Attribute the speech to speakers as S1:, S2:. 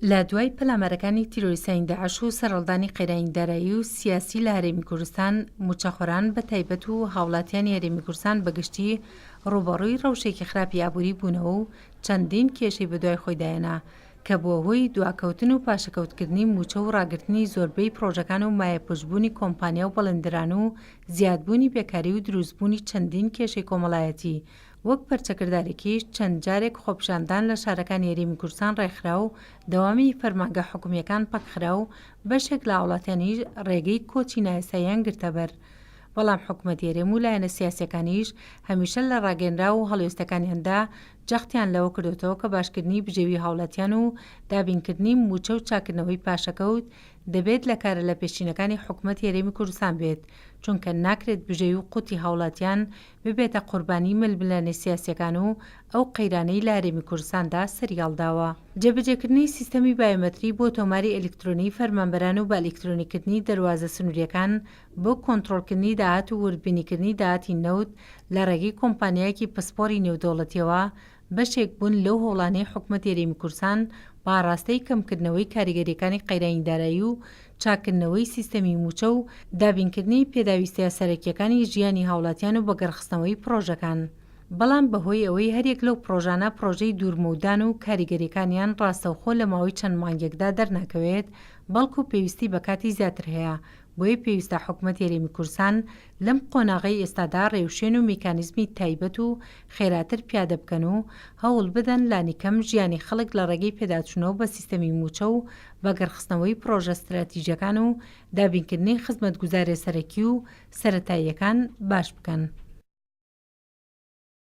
S1: لە دوای پەلامارەکانی تیرۆریستانی داعش و سەرهەڵدانی قەیرانی دارایی و سیاسی لە هەرێمی کوردستان، مووچەخۆران بە تایبەت و هاوڵاتیانی هەرێمی کوردستان بە گشتی ڕووبەڕووی ڕەوشێکی خراپی ئابووری بوونەوە و چەندین کێشەی بەدوای خۆیدا هێنا کە بووە هۆی دواکەوتن و پاشەکەوتکردنی مووچە و ڕاگرتنی زۆربەی پڕۆژەکان و مایەپووچبوونی کۆمپانیا و بەڵێندەران و زیادبوونی بێکاری و دروستبوونی چەندین کێشەی کۆمەڵایەتی وەک پەرچەکردارێکیش چەند جارێک خۆپیشاندان لە شارەکانی هەرێمی کوردستان ڕێکخرا و دەوامی فەرمانگە حکومییەکان پەکخرا و بەشێک لە هاوڵاتیانیش ڕێگەی کۆچی نایاساییان گرتەبەر. بەڵام حکومەتی هەرێم و لایەنە سیاسییەکانیش هەمیشە لە ڕاگەیەنراو و هەڵوێستەکانیاندا جەختیان لەوە کردۆتەوە کە باشکردنی بژێوی هاوڵاتیان و دابینکردنی مووچە و چاککردنەوەی پاشەکەوت دەبێت لە کارە لەپێشینەکانی حکومەتی هەرێمی کوردستان بێت، چونکە ناکرێت بژێوی و قوتی هاوڵاتیان ببێتە قوربانی ململانێ سیاسیەکان و ئەو قەیرانەی لە هەرێمی کوردستاندا سەریهەڵداوە. جێبەجێکردنی سیستەمی بایۆمەتری بۆ تۆماری ئەلیکترۆنی فەرمانبەران و بە ئەلیکترۆنیکردنی دەروازە سنوریەکان بۆ کۆنترۆڵکردنی داهات و وردبینیکردنی داهاتی نەوت لە ڕێگەی کۆمپانیایەکی پسپۆری نێودەوڵەتیەوە بەشێک بوون لەو هەوڵانەی حکومەتی هەرێمی کوردستان بە ئاڕاستەی کەمکردنەوەی کاریگەرییەکانی قەیرانی دارایی و چاککردنەوەی سیستەمی مووچە و دابینکردنی پێداویستییە سەرەکییەکانی ژیانی هاوڵاتیان و بەگەڕخستنەوەی پڕۆژەکان. بەڵام بەهۆی ئەوەی هەریەک لەو پڕۆژانە پڕۆژەی دوورمەودان و کاریگەرییەکانیان ڕاستەوخۆ لە ماوەی چەند مانگێکدا دەرناکەوێت بەڵکو پێویستی بە کاتی زیاتر هەیە بۆیە پێویستە حکومەتی هەرێمی کوردستان لەم قۆناغەی ئێستادا ڕێوشوێن و میکانیزمی تایبەت و خێراتر پیادە بکەن و هەوڵ بدەن لانیکەم ژیانی خەڵک لە ڕێگەی پێداچوونەوە بە سیستەمی مووچە و بەگەڕخستنەوەی پڕۆژە ستراتیژیەکان و دابینکردنی خزمەتگوزاریە سەرەکی و سەرەتاییەکان باش بکەن.